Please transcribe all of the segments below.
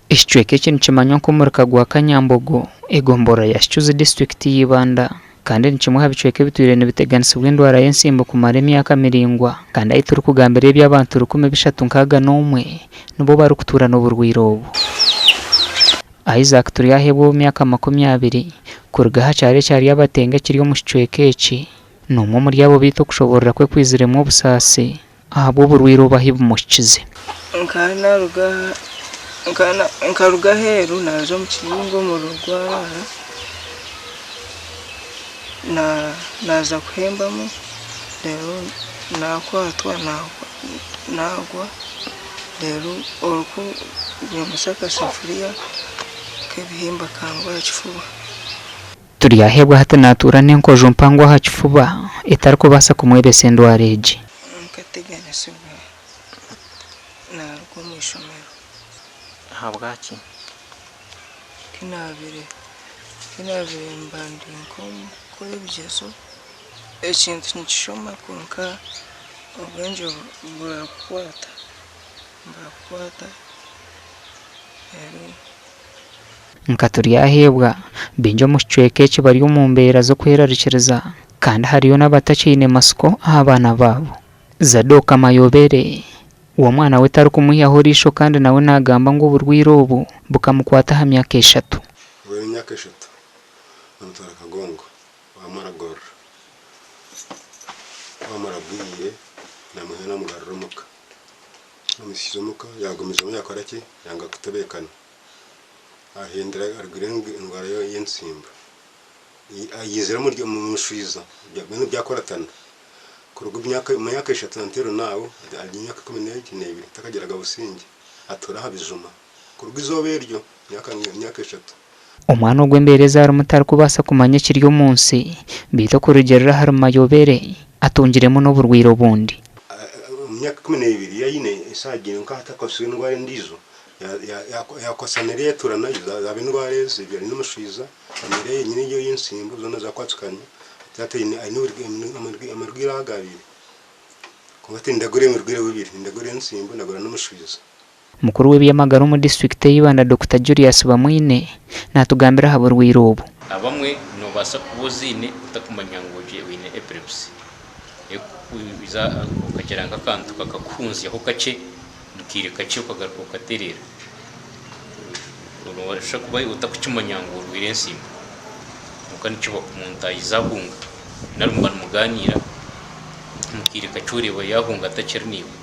Ekicweka eki nikimanywa nk'omurika gwa Kanyambogo, egomborora ya Kicuzi disiturikiti ya Ibanda kandi ni kimwe aha bicweka ebitwire nibiteganisibwa endwara y'entsimbo kumara emyaka miraingwa kandi ahu turikugambira ebi abantu 3601 nibo barikutuura n'oburwaire obu. Isaac Turyaheebwa ow'emyaka 20 kuruga aha kyaro ekya Ryabatenga ekiri omu kicweka eki n'omwe omuri abo beitu okushoboorora kwe kwiziremu obusaasi. Ahabw'oburwaire obu ahi bumuhikize. Nkaruga aheeru naaza omu kiyungu omuriro gwaraara, naaza kuhembamu reero naakwatwa naagwa reero oruku rwimutsya akasafuriya k'ebihimba kangwa aha kifuba. Turyaheebwa hati naatuura n'enkojo mpango aha kifuba etarikubaasa kumwebesa endwara egi. Nkateganisibwa naaruga omu ishomero. Ahabwaki? Ku naabaire ku naabaire mba ndi nk'omukukora ebigyezo, ekintu nikishoma kwonka obwengye burakukwata, burakukwata reero. Nka Turyaheebwa, baingi omu kicweka eki bari omu mbeera z'okwerarikiriza kandi hariyo n'abatakyaine matsiko aha baana baabo. Zadok Mayobere, we omwana we tarikumwihaho riisho kandi nawe naagamba ngu oburwaire obu bukamukwata aha myaka eshatu. Obu emyaka eshatu namutwara Kagongo bamara gorora bamara bwire namwihayo namugarura omuka namuhikize omuka yagumizamu yakora ki yanga kutebekana. Ahindura arugire endwara y'entsimba. Ayeizire omu mushwiza mbwenu byakuratana. Kuruga omu myaka eshatu until now ari emyaka 12 takagiraga busingye. Atuura aha bijuma kuruga eizooba eryo emyaka eshatu. Omwana ogwo embeera ezi arimu tarikubaasa kumanya ekiri omu nsi, beitu okurugiirira ahari Mayobere, atungiremu n'oburwaire obundi. Omu myaka 12 ei aine eshaaha egi nka atakwatsirwe endwara endiijo, Yaakwatsa neriya yatuura nayo zaaba endwara ezi ebi aine omushwiza neriya yenyini egyo ey'entsimbo zoona zaakwatsikana hati aine amarwire ago abiri kwonka tindagura oburwaire bubiri nindagura entsimbo ndagura n'omushwiza. Mukuru w'eby'amagara omu disiturikiti ya Ibanda Dokita Julius Bamwine natugambira aha burwaire obu. Abamwe nobaasa kuba oziine otakumanya ngu oine epilepsy erikukuza okagira nk'akantu kakakuhunzyaho kakye. Omu kaire kakye okagaruka okatereera. Noobaasa kuba otarikukimanya ngu orwaire ensimbo kwonka nikiba omuntu ayiza ahunga nari muba nimugaaniira omu kaire kakye oreeba yaahunga atakiri naiwe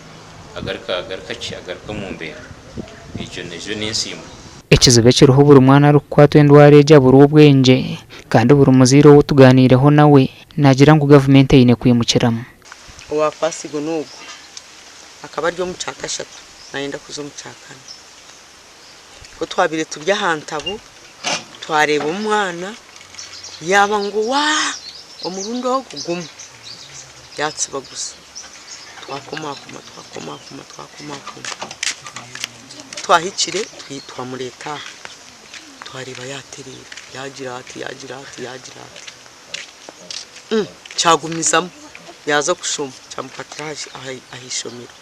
agaruka agaruka ki agaruka omu mbeera. Egyo nayo n'ensimbo. Ekizibu ekiriho buri mwana arikukwatwa endwara egi aburwa obwengye kandi buri muzaire ou tugaaniireho nawe naagira ngu gavumenti eine kwimukiramu. Owaakwatsigwe n'ogwo akaba ari omu kyakashatu naayenda kuza omu kyakana. Ku twabaire turi aha ntabo, twareeba omwana yaaba ngu waa! Omurundi ogwo gumwe yaatsibaguza. Twakomakoma twakomakoma twakomakoma, ku twahikire twamureeta aha, twareeba yaatereera yaagira ati yaagira ati yaagira ati. Kyagumizamu yaaza kushoma kyamukwatira aha ishomero.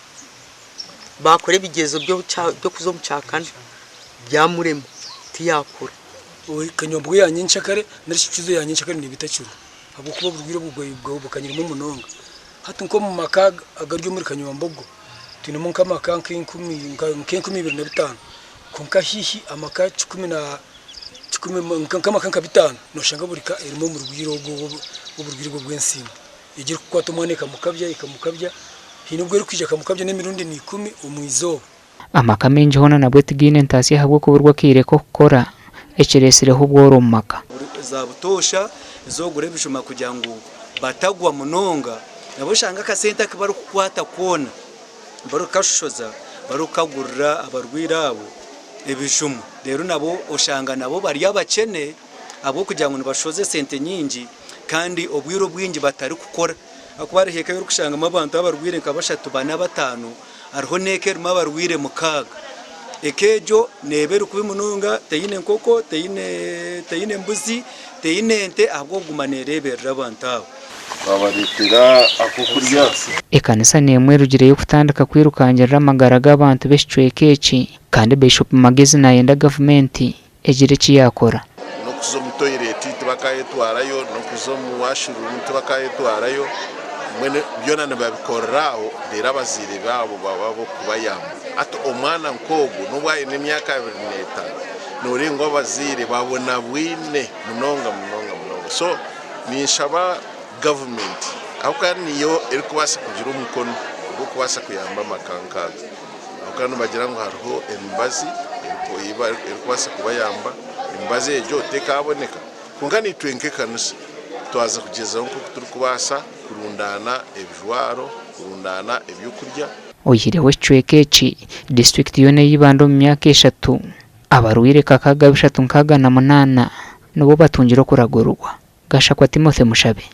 Baakora ebigyezo by'okuza omu kyakana byamurema tiyaakora. Kanyombogo ya nyenkyakare nari shi kicuzi ya nyenkyakare neeba etakiriho ahabw'okuba oburwaire obwo bukanyiremu munonga. Hati nk'omu maka agari omuri Kanyombogo twinemu nk'amaka nk'enkumi ibiri na bitaano kwonka haihi amaka kikumi na Nk'amaka nka bitaano nooshanga buri ka erimu omurwaire ogwo ow'oburwaire obwo obw'ensimbo. Egyo erikukwata omwana ekamukabya ekamukabya, haine obu erikwija ekamukabya n'emirundi n'ikumi omu izooba. Amaka maingi hoona nabwo tigaine ntaasya ahabw'okuburwa akaire k'okukora, ekireetsireho obworo omu maka. Za butoosha ez'okugura ebijuma kugira ngu batagwa munonga nabo oshanga akasente aku barikukwata koona barikukashoshoza barikukagurira abarwaire abo ebijuma reero nabo oshanga nabo bari abakyene ahabw'okugira ngu nibashohoza esente nyingi kandi obwire obwingi batarikukora ahakuba hariho eka ei orikushangamu abantu abarwaire nka bashatu, bana, bataano hariho n'eka erimu abarwaire mukaaga. Eka egyo neeba eri kubi munonga teine nkoko, teine mbuzi, teine nte ahabw'okuguma neereeberera abantu abo. Twabareetera ak'okurya. Ekanisa n'emwe erugireyo kutandika kwirukangirira amagara g'abantu b'ekicweka eki. Kandi Bishop Magezi nayenda gavumenti egire eki yaakora. N'okuza omu toyireti tibakaayetwarayo, n'okuza omu washiruumu tibakaayetwarayo, mbwenu byona nibabikorera aho reero abazaire baabo baba ab'okubayamba. Hati omwana nk'ogwo n'obu aine emyaka 25 nooreeba ngu abazaire babonabwine munonga munonga munonga. So ninshaba gavumenti ahabw'okuba niyo erikubaasa kugira omukono ogw'okubaasa kuyamba amaka nk'ago. Ahabw'okuba nibagira ngu hariho emibazi erikubaasa kubayamba, emibazi egyo tekaaboneka. Kwonka naitwe nk'ekanisa twaza kugyezaho nk'oku turikubaasa kurundaana ebijwaro, kurundaana ebyokurya. Oyihireho ekicweka eki, disiturikiti yoona ey'Ibanda omu myaka eshatu, abarwaire 6368 nibo batungire okuragurwa. Gashakwa Timothy Mushabe.